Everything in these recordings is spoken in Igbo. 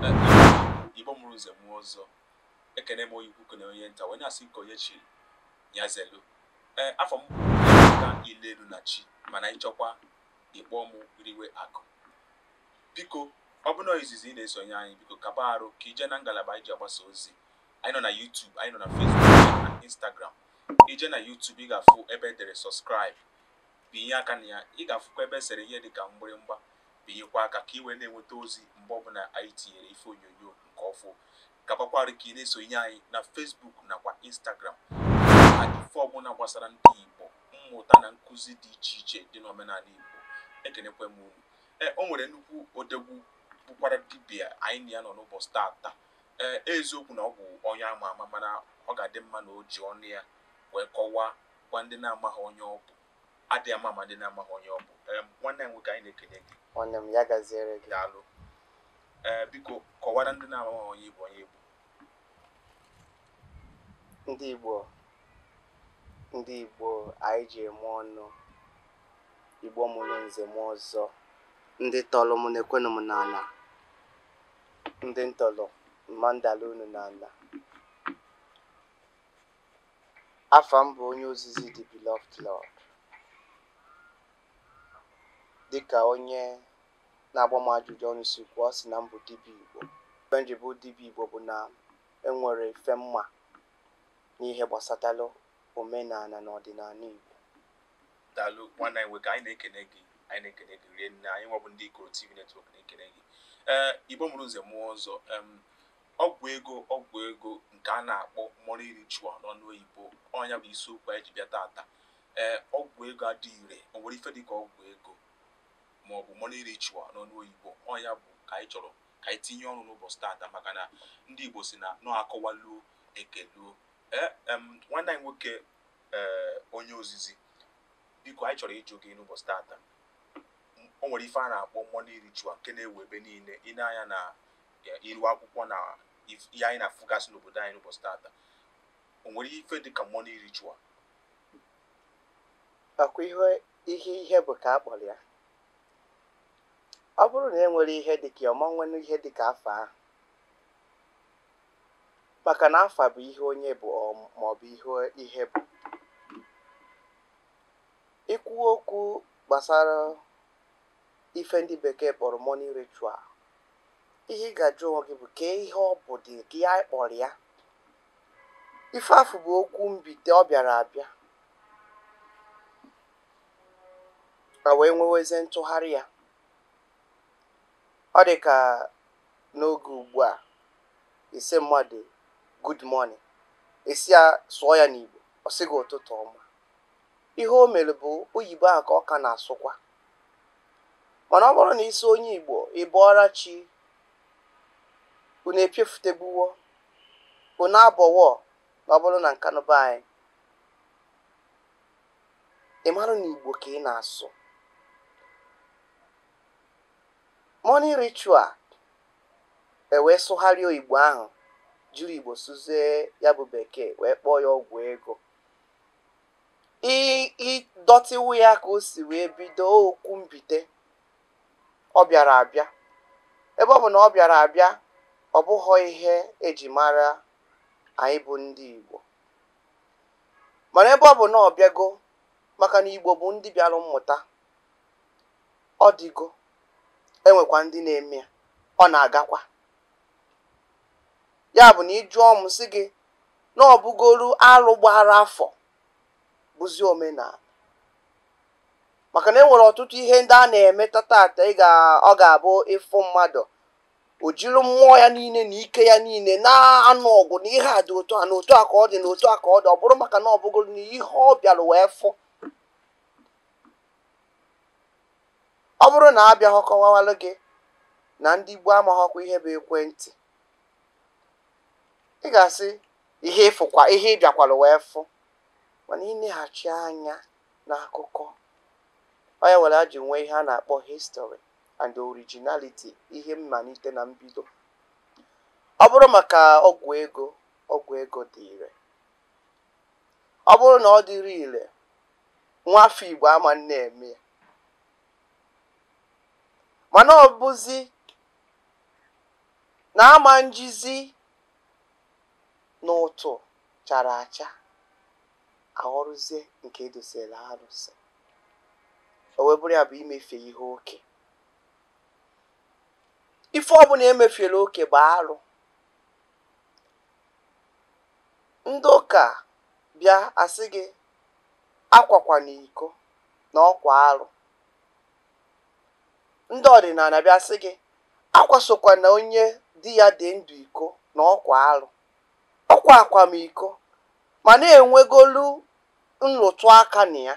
Igbo mụrụ nze mụọ ọzọ, ekene m onye ukwu kene onye nta, wee na-asị nke onye chiri ya zelu. Ee, afọ m bụ Emeka Ilelu na chi, mana ịchọkwa ịkpọ mụ Riwe Akụ. Biko, ọ bụ na izizi ị na-esonye anyị, biko kaba arụ ka ije na ngalaba anyị ji agbasa ozi. Anyị nọ na YouTube, anyị nọ na Facebook, anyị nọ na Instagram. Ije na YouTube, ị ga-afụ ebe edere subscribe, binye aka na ya. Ị ga-afụkwa ebe esere ihe dịka mgbịrịmgba, binyekwa aka ka ị wee na-enweta ozi mgbe ọbụla anyị tinyere ife onyonyo nke ọfụ. Kabakwarụ ka ị na-esonye anyị na Facebook nakwa Instagram na ife ọbụla gbasara ndị Igbo, mmụta na nkụzi dị iche iche dị n'omenala Igbo. Ekenekwe m unu. Ee, o nwere nnukwu odegwu bụkwara dibịa anyị na ya nọ n'ụbọchị taata. Ee, eziokwu na ọ bụ onye ama ama, mana ọ ga-adị mma na o ji ọnụ ya wee kọwaa gwa ndị na-amaghị onye ọ bụ. Adịghị ama ama ndị na-amaghị onye ọ bụ. Ee, nwanne anyị nwoke, anyị na-ekene gị. Nwanne m, ya gaziere gị. Daalụ. Ee, biko kọwara ndị na-amaghị onye Igbo onye Igbo. Ndị Igbo, ndị Igbo anyị ji eme ọnụ, Igbo mụrụ nze mụọ ọzọ, ndị tọrọ m na-ekwenụ m n'ala, ndị ntọrọ mmandala unu n'ala. Afa m bụ onye ozizi the beloved Lord. Dịka onye na-agba m ajụjụ ọnụ si kwuo, ọ sị na m bụ dibịa Igbo. Ife m ji bụ dibịa Igbo bụ na enwere ife mma n'ihe gbasatalụ omenala na ọdịnala Igbo. Daalụ, nwanne anyị nwoke, anyị na-ekene gị, anyị na-ekene gị rie nne. Anyị nwabụ ndị Ikoro TV Network na-ekene gị. Ee, Igbo mụrụ nze mụọ ọzọ, ọgwụ ego, ọgwụ ego nke a na-akpọ money ritual n'ọnụ oyibo, ọnya bụ isiokwu anyị ji bịa taata. Ee, ọgwụ ego adịghị ire, o nwere ife dịka ọgwụ ego ma ọ bụ money ritual n'ọnụ oyibo, ọnya bụ ka anyị chọrọ ka anyị tinye ọnụ n'ụbọchị taata, maka na ndị Igbo si na nọ akọwaluo ekeluo. Ee, nwanne anyị nwoke, ee, onye ozizi, biko anyị chọrọ ịjụ gị n'ụbọchị taata. O nwere ife a na-akpọ money ritual nke na-ewu ebe niile. Ị na-anya na iru akwụkwọ na ihe anyị na-afụgasị n'obodo anyị n'ụbọchị taata, o nwere ife dịka money ritual? Akwa ihe ihe bụ ka a kpọrọ ya. Ọ bụrụ na e nwere ihe dịka ya, ọma nwere ihe dịka afa ahụ, maka na afa bụ ihe onye bụ ma ọ bụ ihe bụ. Ikwu okwu gbasara ife ndị bekee kpọrọ money ritual, ihe ị ga-ajụ onwe gị bụ kee ihe ọ bụ dị ka ihe anyị kpọrọ ya. Ife afụ bụ okwu mbite, ọ bịara abịa a wee nwewezie ntụgharị ya. Ọ dị ka n'oge ugbu a, isi mmadụ good morning, esi ya sụọ ya n'Igbo, ọ sị gị ụtụtụ ọma. Ihe o mere bụ oyibo ahụ ka ọ ka na-asụkwa. Mana ọ bụrụ na isi onye Igbo ị bọọra chi, unu epiefutegbuwo, unu abọwọ, na ọ bụrụ na nkanụba anyị, ị mara na Igbo ka ị na-asụ. Money ritual e wee sụgharịa Igbo ahụ, jiri Igbo sụzie ya bụ bekee wee kpọọ ya ọgwụ ego. Ịdọtịwu ya ka o si wee bido okwu mbite, ọ bịara abịa. Ebe ọ bụ na ọ bịara abịa, ọ bụghị ihe eji mara anyị bụ ndị Igbo. Mana ebe ọ bụ na ọ bịago, maka na Igbo bụ ndị bịara mmụta, ọ dịgo, enwekwa ndị na-eme ya, ọ na-agakwa. Ya bụ na ị jụọ m sị gị na ọ bụgoro alụ gbara afọ bụzi omenala, maka na e nwere ọtụtụ ihe ndị a na-eme tata ọ ga-abụ ịfụ mmadụ o jiri mmụọ ya niile na ike ya niile na-anụ ọgụ na ihe a dị otu a na otu a ka ọ dị na otu a ka ọ dị, ọ bụrụ maka na ọ bụgoro na ihe ọ bịara wee fụ. Ọ bụrụ na abịaghọ kọwawalụ gị na ndị Igbo amaghọkwa ihe bụ ekwentị, ị ga-asị ihe ịfụkwa ihe ị bịakwara wee fụ. Mana ị na-eghachi anya n'akụkọ, ọ ya nwere ji nwee ihe a na-akpọ history and originality, ihe mmalite na mbido. Ọ bụrụ maka ọgwụ ego, ọgwụ ego dị ire. Ọ bụrụ na ọ dịrị ire, nwa afọ Igbo ama na-eme ya. Mana ọ bụzi Na ama njizi n'ụtụ chara acha aghọrụzie nke edosila arụsị, o wee bụrụ ya bụ imefe ihe oke. Ife ọbụla emefiela oke bụ arụ. Ndị ụka bịa asị gị akwakwana iko na ọkwa arụ. Ndị ọdịnala bịa sị gị akwasokwana onye di ya dị ndụ iko na ọkwa arụ, ọkwa akwamiko, ma na-enwegolu nrụtụ aka na ya.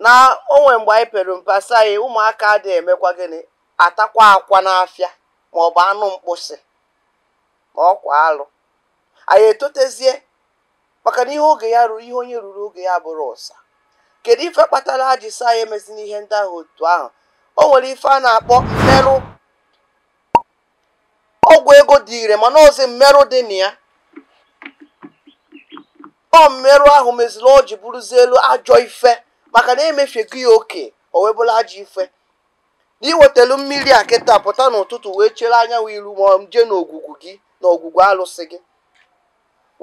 Na onwe mgbe anyị pere mpe asị anyị ụmụaka adịghị emekwa gịnị, atakwa akwa n'afịa maọbụ anụ mkpụsị ma ọkwa alụ. Anyị etotezie maka na ihe oge ya ruru, ihe onye ruru oge ya bụrụ ụsa. Kedu ife kpatara ha ji sị anyị emezina ihe ndị ahụ otu ahụ? O nwere ife a na-akpọ mmerụ. Ọgwụ ego dị ire mana ozi mmerụ dị na ya. Ọ mmerụ ahụ meziri o ji bụrụzie elu ajọ ife, maka na emefego ya oke, o wee bụrụ ajọ ife. Na iwetelu mmiri a kịta pụta n'ụtụtụ wee chere anyanwụ iru ma jee n'ogwugwu gị na ogwugwu alụsị gị,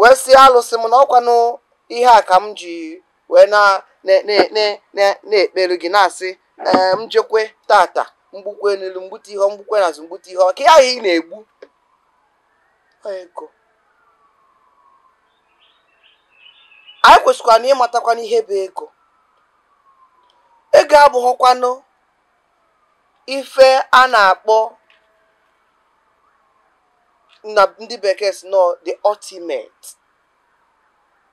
wee sị alụsị m na ọkwanụ ihe a ka m ji wee na-ekpere gị, na-asị ee m jekwe tata mgbukwe n'elu mgbute ihe, mgbukwe n'azụ mgbute ihe, ka ihe ahụ ị na-egbu ego. Anyị kwesịkwara na ịmatakwana ihe bụ ego. Ego abụghịkwanụ ife a na-akpọ na ndị bekee si nọ the ultimate,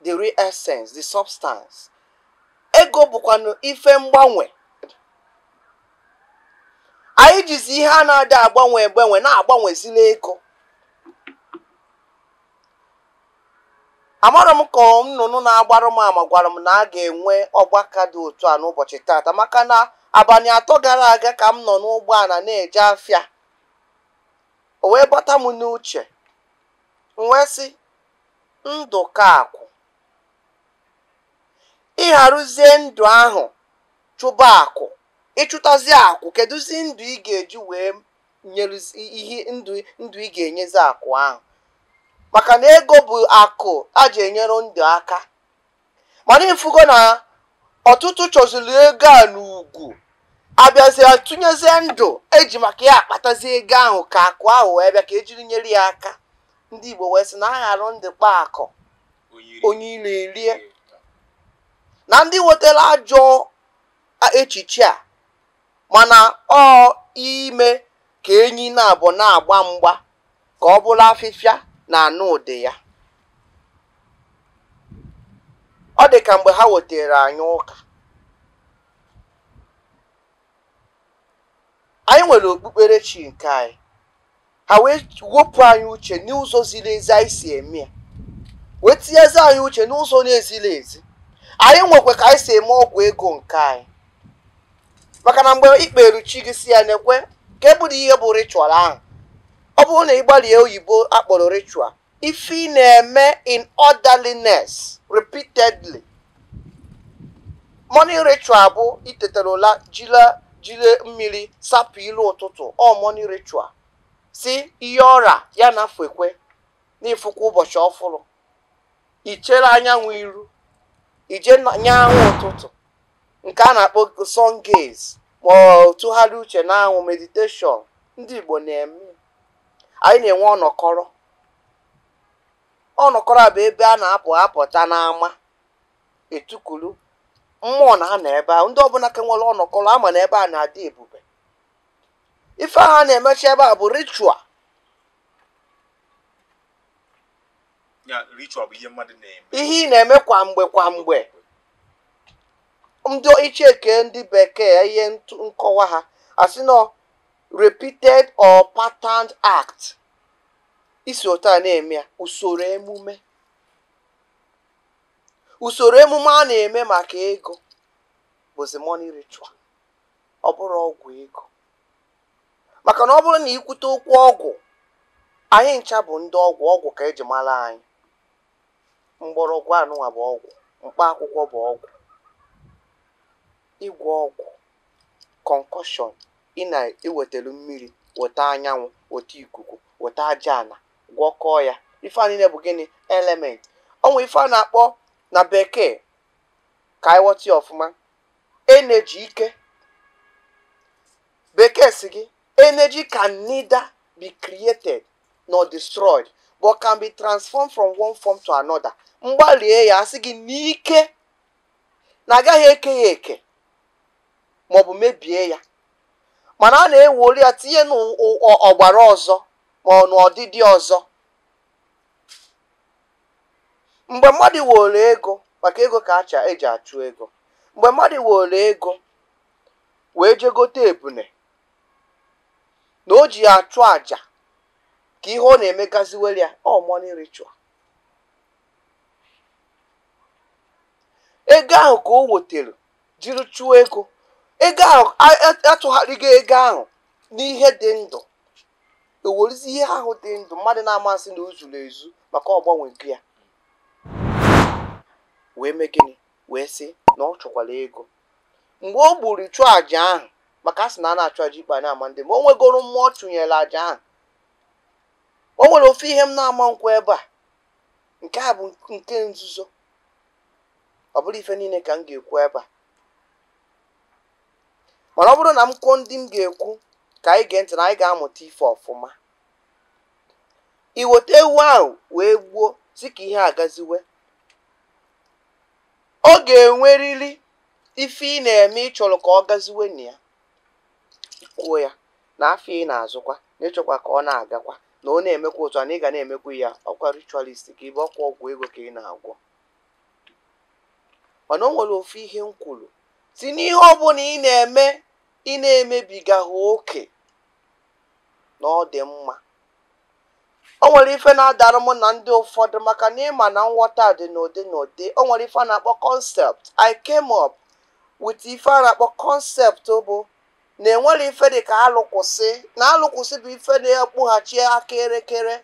the real essence, the substance. Ego bụkwanụ ife mgbanwe. Anyị jizi ihe a na-adị agbanwe agbanwe na-agbanwezila ego. Amara m ka nnụnụ na-agbarụ m ama gwara m na a ga-enwe ọgbakọ dị otu a n'ụbọchị tata, maka na abalị 3 gara aga ka m nọ n'ụgbọala na-eje afịa, o wee bata m n'uche, m wee sị ndụ ka akwụ. Ịgharụzie ndụ ahụ chụba akụ, ịchụtazi akụ, kedụzi ndụ ị ga-eji wee nyerụzi ihe ndụ ị ga-enyezi akụ ahụ? Maka na ego bụ akụ a ji enyere ndụ aka. Mana ịfụgo na ọtụtụ chọziri ego a n'ugwu, abịazie tụnyezie ndụ eji maka ya akpatazi ego ahụ ka akụ ahụ wee bịa ka ejiri nyere ya aka. Ndị Igbo wee sị na agharụ ndị kpa akụ onye ire erie. Na ndị wetara ajọ echiche a, mana ọ ime ka enyi na-abụ na-agba mgba ka ọ bụrụ afịfịa na anụ ụdị ya. Ọ dị ka mgbe ha wetara anyị ụka. Anyị nwere okpukperechi nke anyị, ha wee wepụ anyị uche n'ụzọ ziri ezi anyị si eme ya, wee tinyezi anyị uche n'ụzọ na-eziri ezi. Anyị nwekwa ka anyị si eme ọgwụ ego nke anyị, maka na mgbe ikperu chi gị si ya nekwe ka e bụrụ ihe bụ ritual ahụ. Ọ bụrụ na ị gbalie oyibo akpọrọ ritual, ife ị na-eme in orderliness repeatedly. Morning ritual bụ itetara ụla jiri mmiri sapụ ilu ụtụtụ, ọ morning ritual. Si ihe ọra ya na fekwe n'ifukwa ụbọchị ọfụrụ, ichere anyanwụ iru, ije nye anwụ ụtụtụ nke a na-akpọ sun gaze, ma ọ tụgharị uche na anwụ meditation. Ndị Igbo na-eme. Anyị na-enwe ọnọkọrọ. Ọnọkọrọ a bụ ebe a na-apụ apụta n'ama etukuru mmụọ na ha na ebe ahụ. Ndị ọbụla ka nwere ọnọkọrọ ama na ebe a na-adị ebube. Ife ha na-emechi ebe a bụ ritual. Ya ritual bụ ihe mmadụ na-eme, ihe ị na-eme kwa mgbe kwa mgbe. Ndị icheke ndị bekee ihe nkọwa ha asị nọ repeated or patterned act. Isi otu a na-eme ya, usoro emume. Usoro emume a na-eme maka ego bụzi money ritual, ọ bụrụ ọgwụ ego. Maka na ọ bụrụ na ikwute okwu ọgwụ, anyị ncha bụ ndị ọgwụ, ọgwụ ka eji mara anyị. Mgbọrọgwụ anụnwa bụ ọgwụ, mkpa akwụkwọ bụ ọgwụ, ịgwọ ọgwụ, concussion, Ị na-ewetara mmiri, weta anyanwụ, weta ikuku, weta aja ala, gwọkọọ ya. Ife a niile bụ gịnị? Element. Ọ nwere ife a na-akpọ na bekee, ka anyị ghọta ya ọfụma, energy, ike. Bekee si gị energy can neither be created nor destroyed, but can be transformed from one form to another. Mgbalie ya, asị gị n'ike na agaghị eke ya eke maọbụ mebie ya, mana a na-ewoli ya tinye n'ọgbara ọzọ ma ọ n'ọdịdị ọzọ. Mgbe mmadụ were ego, maka ego ka acha eji achụ ego, mgbe mmadụ were ego wee jee gote ebune na o ji ya achụ àjà ka ihe ọ na-emegaziwere ya, ọ money ritual. Ego ahụ ka o wetere jiri chụọ ego, ego ahụ atụgharịgo ego ahụ n'ihe dị ndụ, ewerezi ihe ahụ dị ndụ mmadụ na-amasị na o zuru ezu maka ọgbanwego ya wee mee gịnị? Wee sị na ọ chọkwara ego. Mgbe o gburu chụọ àjà ahụ, maka a sị na a na-achụ àjà ikpe na-ama ndị ma o nwegoro mmụọ chụnyere àjà ahụ. O nwere ofe ihe m na-ama nkwa ebe a, nke a bụ nke nzuzo, ọ bụrụ ife niile ka m ga-ekwu ebe a, mana ọ bụrụ na m kwuo ndị m ga-ekwu ka anyị gee ntị na anyị ga-amụta ife ọfụma. Iweta ewu ahụ wee gbuo si ka ihe agaziwe, ọ ga-enwerịrị ife ị na-eme ị chọrọ ka ọ gaziwe na ya. Kwuo ya na afọ ị na-azụkwa na ịchọkwa ka ọ na-agakwa na ọ na-emekwa otu a na ị ga na-emekwa ya, ọkwa ritualist ka ịbụ, ọkwa ọgwụ ego ka ị na-agwọ. Mana o nwere ofu ihe m kwuru, si n'ihe ọbụla ị na-eme ị na-emebigaghị oke na ọ dị mma. O nwere ife na-adara mụ na ndị ụfọdụ maka na ịma na nghọta dị n'ụdị n'ụdị. O nwere ife a na-akpọ concept. I came up with ife a na-akpọ concept bụ na enwere ife dị ka alụkwụsị, na alụkwụsị bụ ife na-ekpughachi aka elekere,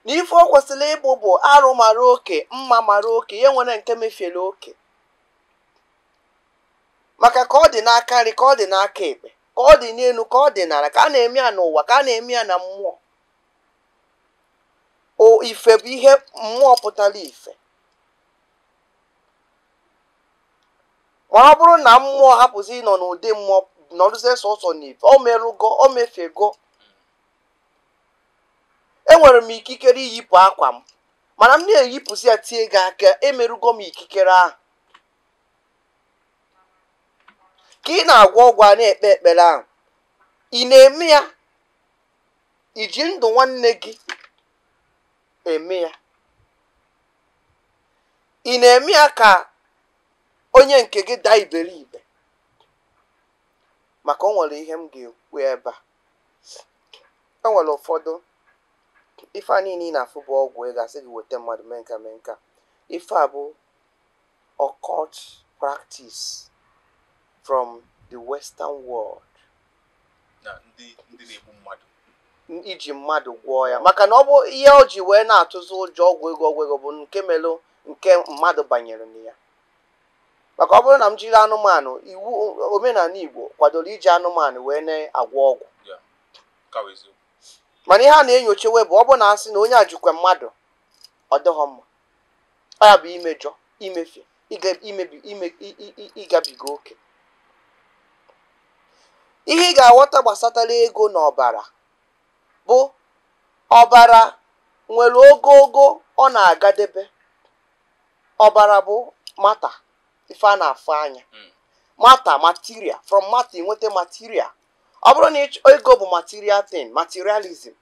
na ife o kwesịrị ịbụ bụ arụ mara oke, mma mara oke, ya nwere nke mefiere oke, maka ka ọ dị n'aka nri, ka ọ dị n'aka ekpe, ka ọ dị n'elu, ka ọ dị n'ala, ka a na-eme ya n'ụwa, ka a na-eme ya na mmụọ. O ife bụ ihe mmụọ pụtara ife. Ma ọ bụrụ na mmụọ hapụzi ịnọ n'ụdị mmụọ nọrụzie sọsọ n'ife, o merụgo, o mefego. Enwere m ikikere iyipụ akwa m, mana m na-eyipụzi ya tie gị aka, emerụgo m ikikere ahụ. Ka ị na-agwọ ọgwụ a na-ekpe ekpere ahụ, ị na-eme ya iji ndụ nwanne gị eme ya, ị na-eme ya ka onye nke gị daa iberibe. Maka o nwere ihe m ga-ekwu ebe a. E nwere ụfọdụ ife a niile ị na-afụ bụ ọgwụ ị ga-asị gị weta mmadụ mee nka mee nka. Ife a bụ occult practice from the western world. Na ndị na-egbu mmadụ, iji mmadụ gwọọ ya, maka na ọ bụ ihe o ji wee na-atụzi ụjọ ọgwụ ego bụ nke melụ nke mmadụ banyere na ya. Maka ọ bụrụ na m jiri anụmanụ, iwu omenala Igbo kwadoro iji anụmanụ wee na-agwọ ọgwụ, mana ihe a na-enyochewe bụ ọ bụ na asị na onye a jikwa mmadụ, ọ dịghọ mma. Ọ ya bụ imejọ, imefie, imebi, ịgabiga oke. Ihe ị ga-aghọta gbasatara ego na ọbara bụ ọbara nwere ogogo ọ na-agadebe. Ọbara bụ mata, ife a na-afụ anya, mata, material. From mata nweta material. Ọ bụrụ na ego bụ material thing, materialism,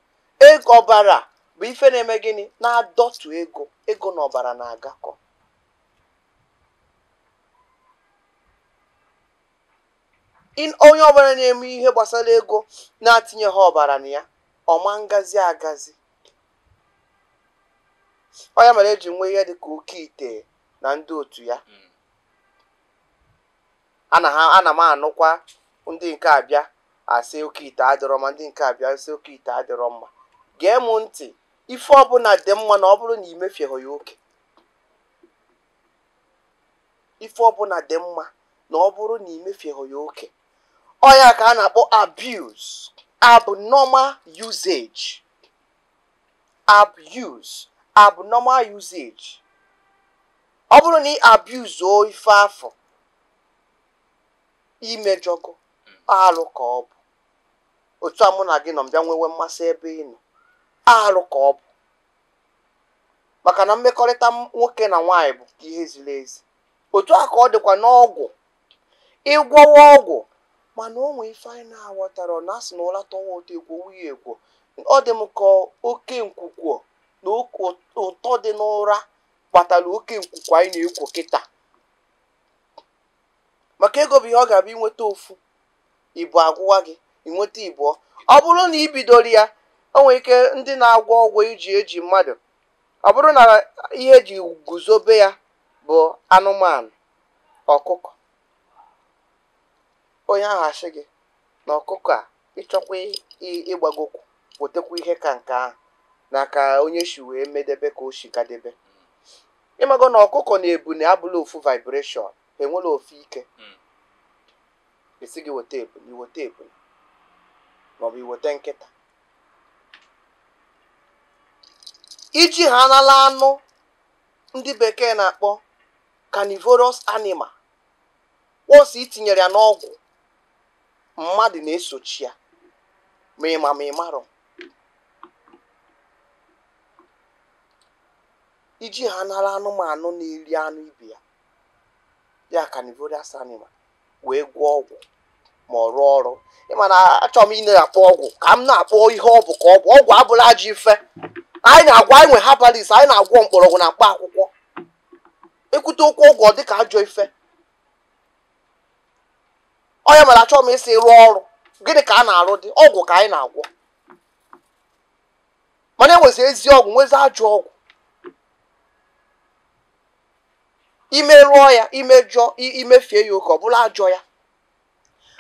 ego ọbara bụ ife na-eme gịnị? Na-adọtụ ego. Ego na ọbara na-agakọ. Onye ọbụla na-eme ihe gbasara ego na-atinye ha ọbara na ya, ọma ngazi agazi. Ọ ya mere eji nwee ihe dị ka oke ite na ndị otu ya. Ana m anụkwa ndị nke abịa asị oke ite adịrọ mma, ndị nke abịa asị oke ite adịrọ mma. Gee m ntị, ife ọbụla dị mma na ọ bụrụ na imefieghị ya oke. Ife ọbụla dị mma na ọ bụrụ na imefieghị ya oke. Ọ ya ka a na-akpọ abuse, abnormal usage. Abuse, abnormal usage. Ọ bụrụ na ị abuse o ife afọ, imejọgo, alụ ka ọ bụ. Otu a mụ na gị nọ m bịa nwewe mmasị ebe ị nọ, alụ ka ọ bụ. Maka na mmekọrịta nwoke na nwaanyị bụ ihe ziri ezi. Otu a ka ọ dịkwa n'ọgwụ. Ịgwọwa ọgwụ, mana o nwee ife anyị na-aghọtara, na asị na ụra tọwa ụtọ ekwo wuye ekwo. Ọ dị m ka oke nkwukwo na ụtọ dị n'ụra kpatara oke nkwukwo anyị na-ekwo kịta. Maka ego bụ ihe ọ ga-abịa inweta ofu ibu agwụwa gị, inweta ibụọ. Ọ bụrụ na ị bidoro ya, o nwere ike ndị na-agwọ ọgwụ iji eji mmadụ, ọ bụrụ na ihe eji guzobe ya bụ anụmanụ ọkụkọ, onye ahụ asị gị na ọkụkọ a ịchọkwa ịgbagokwu wetakwa ihe ka nke ahụ na ka onye si wee medebe ka o si gadebe. Ịmago na ọkụkọ na ebune abụla ofu vibration, enwere ofu ike. Esi gị weta ebune, iweta ebune maọbụ iweta nkịta. Iji ha nala anụ ndị bekee na-akpọ carnivorous animal, once itinyere ya n'ọgwụ, mmadụ na-esochi ya, ma ịma ma ịmarọ. Iji ha nara anụmanụ na-eri anụ ibe ya, ya carnivorous animal, wee gwọọ ọgwụ ma ọ rụọ ọrụ. Ịma na achọrọ m ị na-akpọ ọgwụ ka m na-akpọ ihe ọ bụ ka ọ bụ. Ọgwụ abụla ajọ ife. Anyị na-agwọ, anyị nwe herbalist, anyị na-agwọ mkpọrọgwụ na mkpa akwụkwọ. Ekwute okwu ọgwụ ọ dịka ajọ ife. Ọ ya mere achọrọ m isi rụọ ọrụ. Gịnị ka a na-arụ dị? Ọgwụ ka anyị na-agwọ. Mana enwezi ezi ọgwụ, nwezi ajọ ọgwụ. Ime rụọ ya, imejọ, imefie ya oke, ọ bụla ajọ ya.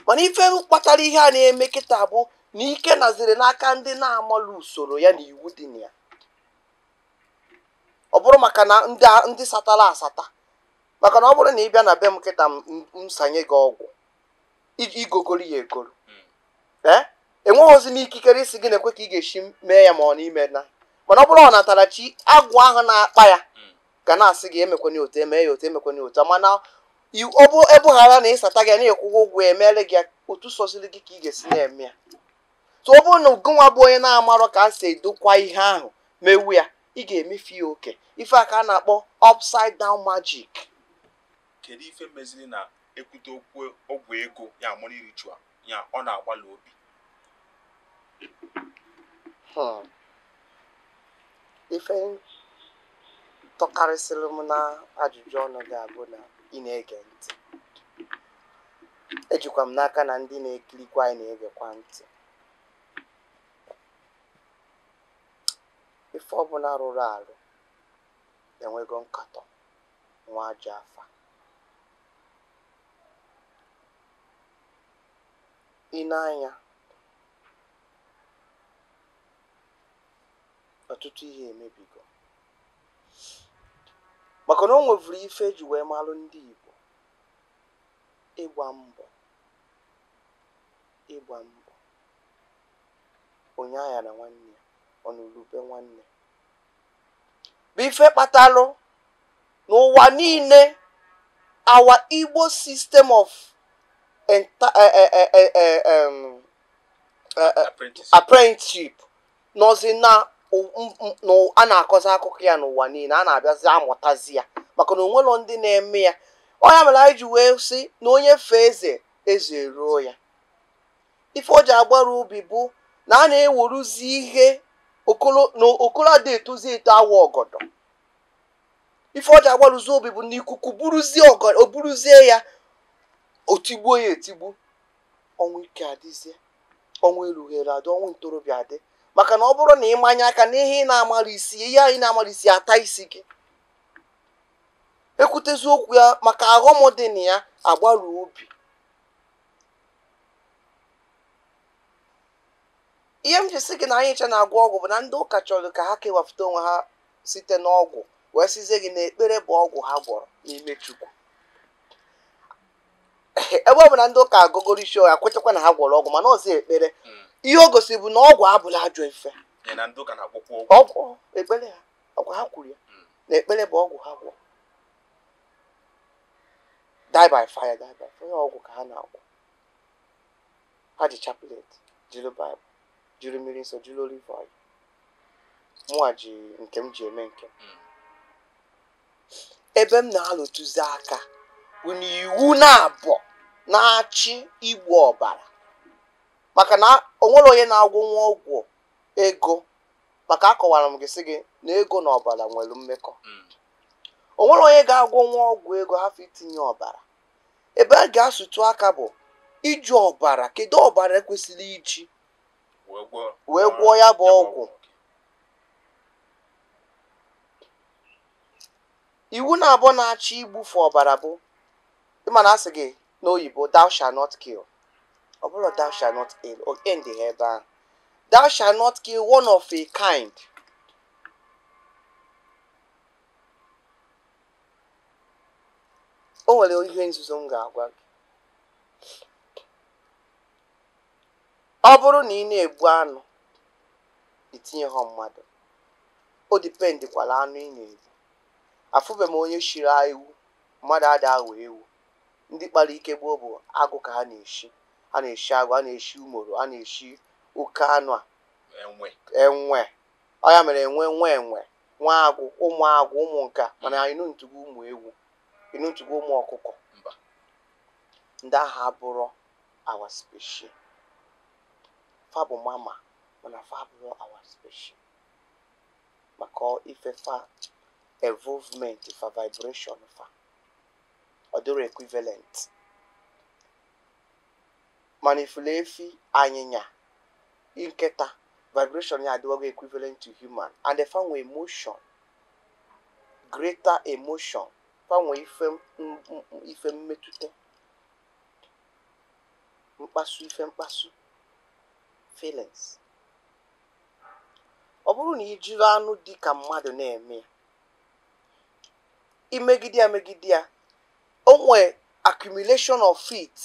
Mana ife kpatara ihe a na-eme kịta bụ na ike naziri n'aka ndị na-amalụ usoro ya na iwu dị na ya. Ọ bụrụ maka na ndị satara asata, maka na ọ bụrụ na ị bịa na be m kịta m sanye gị ọgwụ, igogoro ya egoro, enweghịzi m ikikere isi gị na-ekwe ka ị ga-esi mee ya ma ọ n'ime na. Mana ọ bụrụ ọ natara chi, agwụ ahụ na-akpa ya ga na-asị gị emekwana otu, eme ya otu, emekwana otu. Mana ọ bụ ebughara na ịsata gị na-ekwụghị ụgwọ emere gị otu sọsiri gị ka ị ga-esi na-eme ya. So ọ bụrụ na gụnwa bụ onye na-amarọ ka a si edokwa ihe ahụ mewu ya, ị ga-emefu ya oke. Ife a ka a na-akpọ upside down magic. Kedu ife meziri na ekwute okwu ọgwụ ego ya money ritual ya ọ na-agbalị obi? Ife tọkarịsịrị m na ajụjụ ọnụ ga-abụ na ị na-ege ntị. Ejikwa m n'aka na ndị na-ekirikwa anyị na-egekwa ntị. Ife ọbụla rụrụ arụ enwego nkatọ nwa ajọ afa. I na-anya ọtụtụ ihe emebigo, maka na o nwevuru ife eji wee malụ ndị Igbo, ịgba mbọ, ịgba mbọ, onye agha na nwanne ya, ọnụlube nwanne, bụ ife kpatalụ n'ụwa niile. Our Igbo system of apprenticeship nọzi na a na-akọzi akụkọ ya n'ụwa niile, a na-abịazi amụtazi ya maka na onwero ndị na-eme ya. Ọ ya mere anyị ji wee sị na onye fee eze, eze ruo ya. Ife o ji agbara ubi bụ na a na-eweruzi ihe okolo ada etozi eto awa ọgọdọ. Ife o ji agbaruzi obi bụ na ikuku buruzie ọgọdọ, o buruzie ya, otigbuo ya etigbu, ọnwụ ike adịzie, ọnwụ erugheri adị, ọnwụ ntorobịa adị. Maka na ọ bụrụ na ị manye aka n'ihe ị na-amara isi, ihe anyị na-amara isi ata isi gị. Ekwutezi okwu ya maka aghọm dị na ya, agbaru obi. Ihe m ji sị gị na anyị nche na-agwọ ọgwụ bụ na ndị ụka chọrọ ka ha kewapụta onwe ha site n'ọgwụ, wee sizie gị na ekpere bụ ọgwụ ha gwọrọ n'ime Chukwu. Ebe ọ bụ na ndị ụka agụgoro isi ọya kwetakwa na ha gwọrọ ọgwụ, mana ọzọ ekpere. Ihe o gosiri bụ na ọgwụ abụla ajọ ife. Ọgwụ ekpere ha, ọgwụ ha kwuru ya na ekpere bụ ọgwụ ha gwọ. Die by fire, die by fire, ọgwụ ka ha na-agwọ. Ha ji chaplet, jiri Baịbụl, jiri mmiri nsọ, jiri olive oil. Mụa ji nke m ji eme nke m. Ebe m na-alụtụzi aka bụ na iwu na-abọ na-achị igbu ọbara, maka na o nwere onye na-agwọ nwa ọgwụ ego, maka akọwara m gị sị gị na ego na ọbara nwere mmekọ. O nwere onye ga-agwọ nwa ọgwụ ego hafụ itinye ọbara. Ebe a ga-asụtụ aka bụ iji ọbara. Kedu ọbara ekwesịrị iji wee gwọọ ya bụ ọgwụ? Iwu na-abọ na-achị igbufe ọbara bụ, ịma na asị gị n'oyibo thou shall not kill. Ọ bụrụ thou shall not kill, o end ha ebe ahụ. Thou shall not kill one of a kind. O nwere ihe nzuzo m ga-agwa gị. Ọ bụrụ na ị na-egbu anụ, itinye ha mmadụ, o dipendikwala anụ ị na-egbu. Afụbe m onye shiri ewu, mmadụ ada aghọ ewu. Ndị kpara ike gboo bụ agụ ka ha na-eshi. Ha na-eshi agụ, ha na-eshi umoro, ha na-eshi oke anụ a enwe. Ọ ya mere enwe nwa enwe, nwa agụ, ụmụ agụ, ụmụ nka. Mana anyị ntugo ụmụ ewu, ịnụtụgo ụmụ ọkụkọ. Ndị ahụ abụrọ our species. Fa bụ mama, mana fa abụrọ our species. Maka ife fa evolvement, fa vibration fa ọ dịrọ equivalent. Mana ifule efi, anyịnya, nkịta, vibration ya adịwago equivalent to human, and fa nwe emotion, greater emotion. Fa nwe ife mmetụta, mkpasu, ife mkpasu, feelings. Ọ bụrụ na i jiri anụ dị ka mmadụ na-eme ya, imegide ya megide ya, o nwee accumulation of it.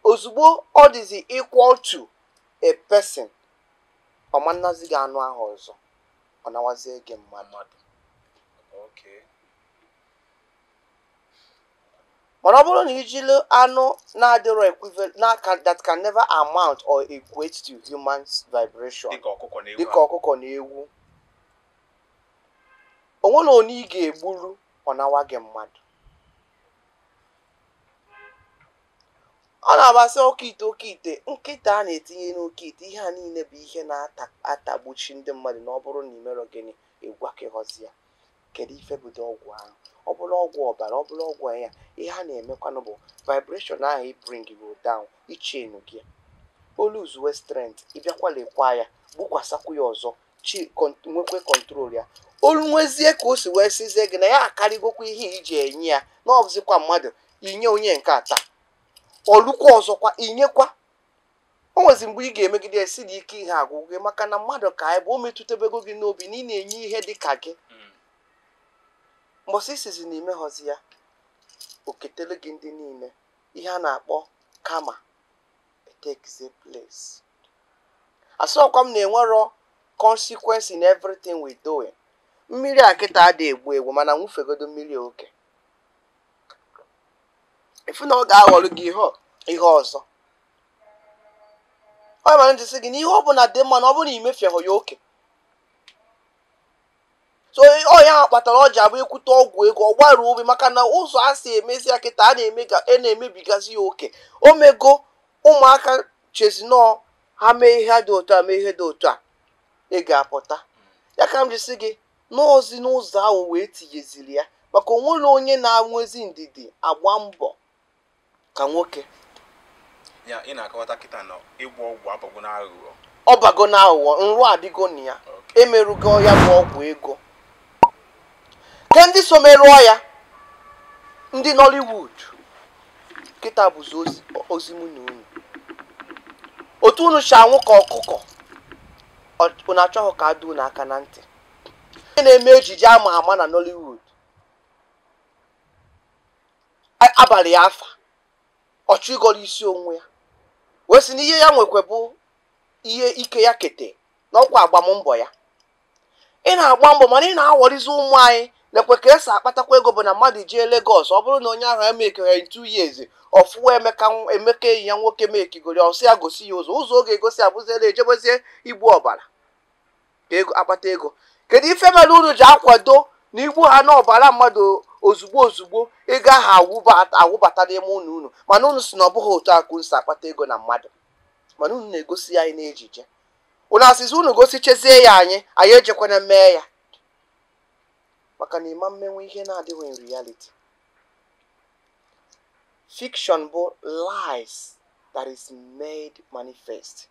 Ozugbo ọ dịzi equal to a person, ọ ma nnazi gị anụ ahụ ọzọ, ọ nawazie gị mmadụ. Mana ọ bụrụ na ijiri anụ na-adịrọ equivalent, that can never amount or equate to human vibration, dịka ọkụkọ na ewu, o nwere onye ị ga-egburu, ọ nawa gị mmadụ. Ọ na-agbasị oke ite, oke ite, nkịta a na-etinye n'oke ite, ihe a niile bụ ihe na-atagbuchi ndị mmadụ. Na ọ bụrụ na imerọ gịnị, ịgwakịghọzi ya. Kedu ife bido ọgwụ ahụ? Ọ bụrụ ọgwụ ọbara, ọ bụrụ ọgwụ ya, ihe a na-emekwanụ bụ vibration ahụ i bring go down, ichenu gị o lose strength, ịbịakwa lekwa ya, gbukwasakwu ya ọzọ, chi nwekwe control ya. Olu nwezie ka o si wee sizie gị na ya akarịgokwa ihe iji enye ya, na ọ bụzikwa mmadụ inye onye nke a taa, olukwa ọzọkwa inyekwa. O nwezi mgbe ị ga-emegide esi dị ike ihe agwụ gị, maka na mmadụ ka anyị bụ, o metụtabego gị n'obi na ị na-enye ihe dị ka gị. Mbọsị isizi na imeghọzi ya, oketele gị ndị niile ihe a na-akpọ kama takes a place. Asọkwa m na-enwero consequence in everything we doing. Mmiri a kịta adị egbu egbu, mana nwufegodo mmiri oke, ifu na ọ ga-aghọrọ gị ihe ọzọ. Ọ mara ntị sị gị na ihe ọbụla dị mma na ọ bụrụ na imefieghọ ya oke. So ọ ya kpatara ọ ji abụ ekwute ọgwụ ego, ọ gbara obi, maka na ụzọ a si emezi ya kịta a na-emebigazi ya oke. O mego ụmụaka chezinọọ ha mee ihe dị otu a, mee ihe dị otu a, ị ga-apụta. Ya ka m ji sị gị n'ozi n'ụzọ ahụ wee tinyeziri ya, maka onwere onye na-enwezi ndidi agba mbọ ka nwoke. Ya ị na-akọwata kịta na ịgwọ ọgwụ abago na aghụghọ. Ọ bago na aghụghọ, nrụ adịgo na ya, emerụgo ya bụ ọgwụ ego. Ke ndị so merụọ ya, ndị Nollywood kịta bụzi ozi mụ na unu. Otu unu si anwụ ka ọkụkọ, unu achọghị ka adụ unu aka na ntị. Ndị na-eme ejije ama ama na Nollywood abalị afa Ọchụ ịgọrọ isi onwe ya wee sị na ihe ya nwekwe bụ ihe ike ya kete na ọkwa agbammbọ ya. Ị na-agba mbọ mana ị na-awọrizi ụmụ anyị lekwe ka esi akpatakwa ego bụ na mmadụ jee Lagos, ọ bụrụ na onye ahụ emekere in 2 years ọfụwa Emeka Emeka enyi ya nwoke mekigoro ọsị ya gosi ya ụzọ ụzọ oge egosi abụziela ejebezie igbu ọbara ka ego akpata ego. Kedu ife mere unu ji akwado na igbu ha n'ọbara mmadụ ozugbo ozugbo ego ahụ awụbata n'ime ụlọ unu, mana unu si na ọ bụghị otu akụ nsi akpata ego na mmadụ, mana unu na-egosi anyị n'ejije. Unu asịsị unu gosi chezie ya anyị, anyị ejekwana mee ya, maka na ịma mmenwe ihe na-adịghị in reality. Fiction bụ lies that is made manifest.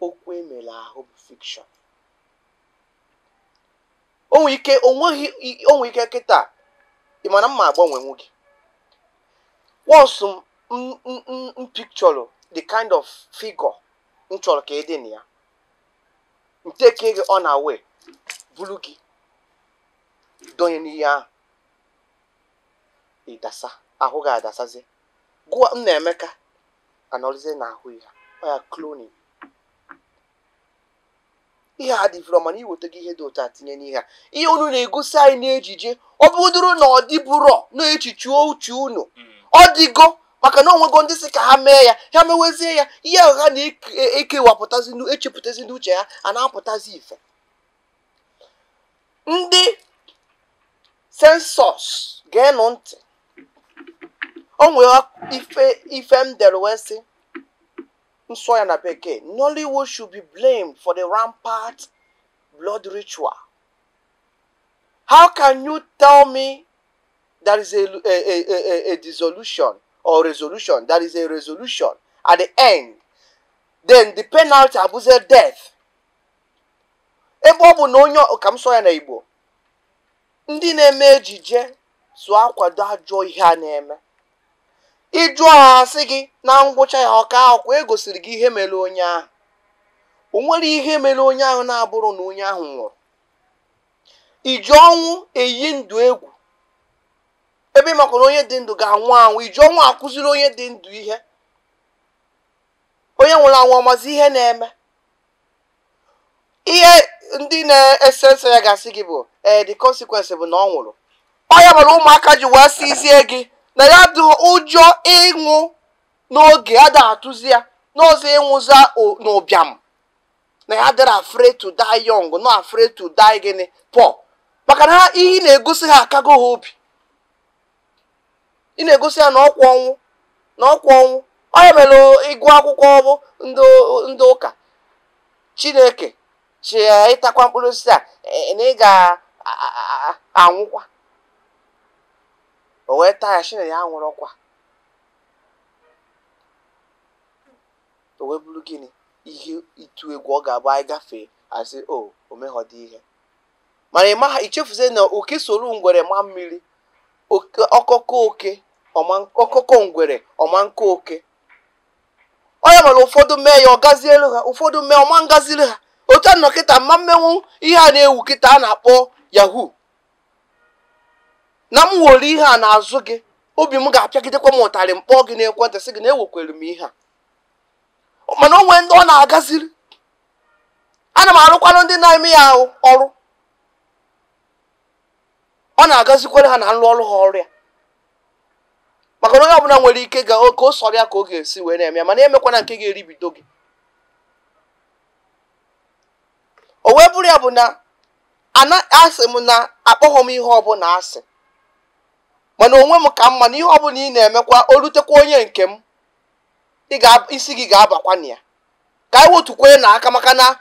Okwu emere ahụ bụ fiction. O nwere ike onwe ike kịta ị mana mma agbanwenwu gị. Once m picture the kind of figure m chọrọ ka ị dị na ya, m take gị on away, bulu gị donye n'ihe ahụ, ịdasa ahụ ga-adasazi. Gụọ m na Emeka anọrịzie na ahụ ya, ọ ya cloning. Ihe a dịvụrụ mana iweta gị ihe dị otu a tinye n'ihe a. Ihe unu na-egosi anyị n'ejije, ọ bụdụrụ na ọ dịbụrọ n'echiche uche unu, ọ dịgo maka na onwego ndị si ka ha mee ya, ha mewezie ya, ihe ahụ ha na-ekewapụtazi echepụtazi n'uche ha a na-apụtazi ife. Ndị sensọs geenụ ntị. O nwere ife m dere wee sị nsọ ya na bekee, Nollywood should be blamed for the rampant blood ritual. How can you tell me there is a dissolution or resolution? There is a resolution at the end. Then the penalty abụzie death. Ebe ọ bụ na onye ka m sọ ya na Igbo, ndị na-eme ejije so akwado ajọ ihe a na-eme. Ịjụọ ha asị gị na ngwụcha ya ọka akwụkwọ egosiri gị ihe mere onye ahụ. O nwere ihe mere onye ahụ na-abụrụ na onye ahụ nwụrụ. Iji ọnwụ eyi ndụ egwu, ebe ị makwa na onye dị ndụ ga-anwụ anwụ, iji ọnwụ akụziri onye dị ndụ ihe. Onye nwụrụ anwụ ọmazi ihe na-eme. Ihe ndị na-ese nsọ ya ga-asị gị bụ ee the consequence bụ na ọ nwụrụ. Ọ ya mere ụmụaka ji wee sizie gị na ya dị ụjọ ịnwụ n'oge ada atụzi ya n'ọzọ ịnwụza n'ụbịam, na ya dịrị afraid to die young, no afraid to die gịnị poor, maka na ihe ị na-egosi ha akago ha obi. Ị na-egosi ya na ọkwa ọnwụ na ọkwa ọnwụ. Ọ ya mere ịgụ akwụkwọ bụ ndị ụka Chineke chi ịtakwa mkpụrụ osisi a na ị ga-anwụkwa, o wee taa ya shi na ya nwụrụ ọkwa, o wee bụrụ gịnị ihe ịtụ egwu ọ ga-abụ anyị gafee asị o omeghọdị ihe. Mana ị maha ichefuzie na oke soro ngwere ma mmiri, ọkọkọ oke ọkọkọ ngwere ọma nke oke. Ọ ya mere ụfọdụ mee ya ọ gazielu ha, ụfọdụ mee ọma ngaziri ha. Otu a nọ kịta mma mmenwu ihe a na-ewu kịta a na-akpọ yahoo, na m were ihe a na-azụ gị, obi m ga-apịagidekwa m ụtarị mkpọ gị n'ekwentị sị gị na ewekwere m ihe a. Mana o nwee ndị ọ na-agaziri. Ana m arụkwanụ ndị na-eme ya ọrụ, ọ na-agazikwere ha na nrụ ọrụ ha ọrụ ya, maka na onye ọbụla nwere ike ga ka o sọrọ ya ka ọ ga-esi wee na-eme ya, mana emekwana nke ga-eribido gị. O wee bụrụ ya bụ na asị m na akpọghọ m ihe ọbụla asị, mana onwe m ka mma na ihe ọbụla ị na-emekwa o rutekwa onye nke m, isi gị ga-abakwa na ya. Ka anyị wetukwenye na aka, maka na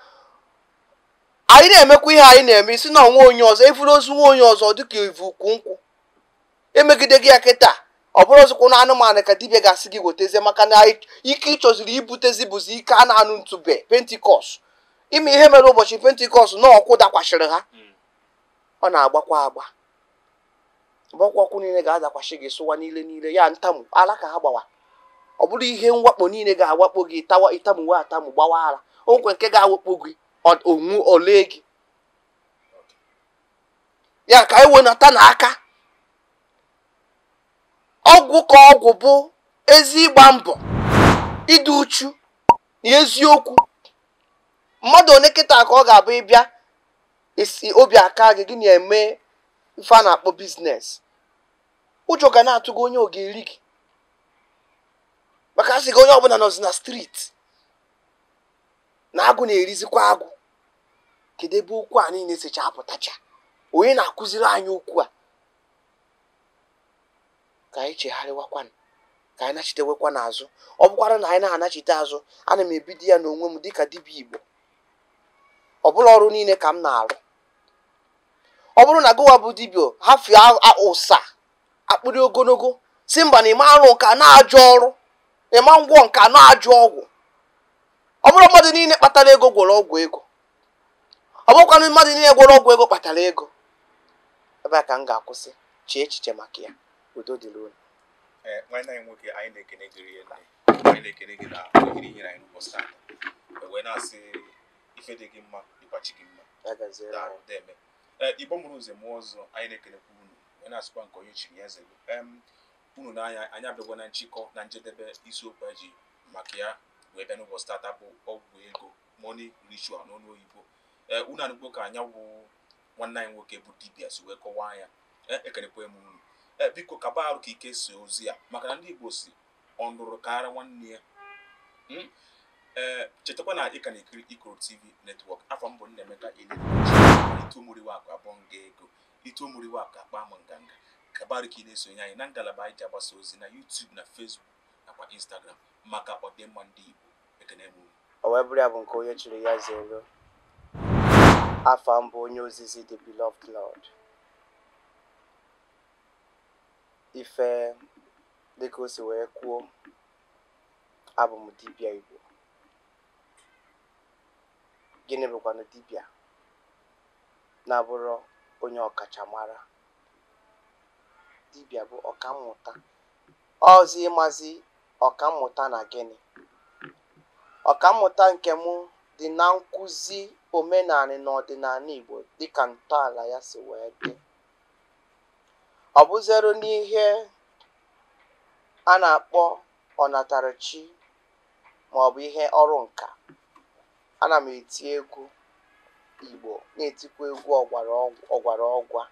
anyị na-emekwa ihe anyị na-eme isi na onwe onye ọzọ efuru ozu nwa onye ọzọ dịka ivu ukwu nkwụ emegide gị ya kịta. Ọ bụrụ ọzọkwa na anụmanụ ka dibịa ga-asị gị wetezie, maka na ike ịchọziri ibutezi bụzi ike a na-anụ ntụbe pentikọst. Ime ihe mere ụbọchị pentikọst na ọkwụ dakwashịrị ha, ọ na-agbakwa agba, ọgbakwa ọkwụ niile ga-adakwasị gị sụwa niile niile ya ntamu ala ka ha gbawa. Ọ bụrụ ihe mwakpo niile ga-awakpo gị tawa itamuwe atamu gbawa ala, o nkwe nke ga-awakpo gị onwu ole gị ya ka anyị wenata n'aka. Ọgwụ ka ọgwụ bụ Ezi ịgba mbọ, ịdị uchu na eziokwu. Mmadụ one kịta ka ọ ga-abụ ịbịa isi obi aka gị gị na-eme ife a na-akpọ business, ụjọ ga na-atụ gị onye ọ ga-eri gị, maka asị gị onye ọbụla nọzi na street na agụ na-erizikwa agụ. Kedu ebe okwu a niile sicha apụtacha? Onye na-akụziri anyị okwu a? Ka anyị chegharịwakwanụ, ka anyị nachitewekwa n'azụ. Ọ bụkwara na anyị na-anachite azụ, ana m ebido ya n'onwe m dịka dibịa Igbo. Ọ bụla ọrụ niile ka m na-arụ. Ọ bụrụ na gụwa bụ dibịa hafie ụsa akpịrị ogologo, si mba na ịma arụ nka na-ajọ ọrụ, ịma ngwọ nka na-ajọ ọgwụ. Ọ bụrụ mmadụ niile kpatara ego gwọrọ ọgwụ ego, ọ bụrụkwanụ mmadụ niile gwọrọ ọgwụ ego kpatara ego. Ebe a ka m ga-akwụsị. Chee echiche maka ya. Udo dịrị unu. Nwanne anyị nwoke, anyị na-ekene gị rinne, anyị na-ekene gị na ohere inyere anyị n'ụbọchị taata, wee na-asị ife dị gị mma dịkwachi gị mma. Ya gaziere anyị. Deme. Igbo mụrụ ụzọ mụọ ọzọ, anyị na-ekenekwa unu, wee na-asịkwa nke onye chiri ya zelu. Unu n'anya, anyị abịagwa na nchịkọ na njedebe isiokwu anyị ji maka ya wee bịa n'ụbọchị taata, bụ ọgwụ ego, money ritual n'ọnụ oyibo. Unu anụgbo ka anya bụ nwanne anyị nwoke bụ dibịa si wee kọwaa ya. Ekenekwa m unu. Biko kaba arụ ka ike si ozi a, maka na ndị Igbo si ọ nụrụ kara nwanne ya. Chetakwa na ị ka na-ekiri Ikoro TV Network. Afọ mbụ Nnaemeka Ituomuriwa akụ abụọ nga ego Ituomuriwa akụ akpa m nganga. Kabarụ ka ị na-esonye anyị na ngalaba anyị ji agbasa ozi na YouTube na Facebook nakwa Instagram maka ọdịmma ndị Igbo. Ekene m unu. O wee bụrụ ya bụ nke onye chiri ya zelu. Afa mbụ onye ozizi the beloved Lord. Ife dịka o si wee kwuo, abụ m dibịa Igbo. Gịnị bụkwanụ dibịa na-abụrụ onye ọkachamara? Dibịa bụ ọkammụta. Ọzọ ịmazi ọkammụta na gịnị? Ọkammụta nke mụ dị na nkụzi omenanị na ọdịnala Igbo dịka ntọala ya si wee dị. Ọ bụzịrụ n'ihe a na-akpọ ọnatarachi maọbụ ihe ọrụ nka. Ana m eti egwu Igbo, na-etikwa egwu ọgbara ọgwa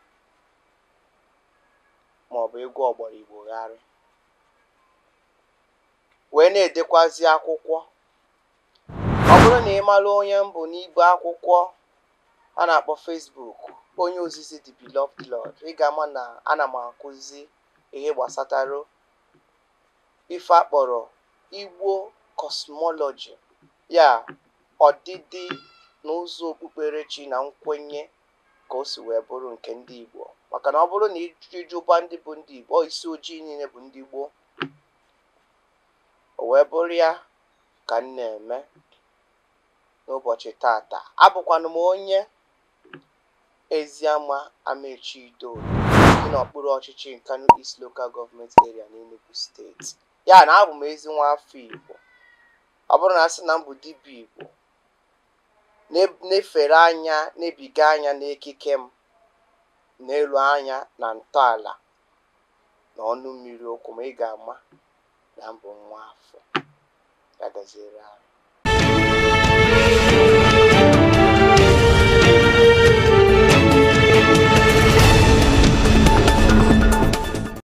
maọbụ egwu ọgbara Igbo gharị, wee na-edekwazi akwụkwọ. Ọ bụrụ na ị mara onye m bụ n'ibe akwụkwọ a na-akpọ Facebook, onye ozizi the beloved Lord, ị ga-ama na ana m akụzi ihe gbasatara ife akpọrọ Igbo cosmology, ya ọdịdị na ụzọ okpukperechi na nkwenye ka o si wee bụrụ nke ndị Igbo. Maka na ọ bụrụ na ịjụba ndị bụ ndị Igbo, isi ojii niile bụ ndị gboo. O wee bụrụ ya ka m na-eme n'ụbọchị tata. Abụkwanụ m onye Eziama Amechi Idodo dị n'okpuru ọchịchị Nkanu East Local Government Area n'Enugu Steeti. Ya na abụ m ezi nwa afọ Igbo. Ọ bụrụ na asị na m bụ dibịa Igbo, na-efere anya, na-ebiga anya n'ekike m, n'elu anya na ntọala na ọnụ mmiri okwu m, ị ga-ama na m bụ nwa afọ. Ya gaziere anyị.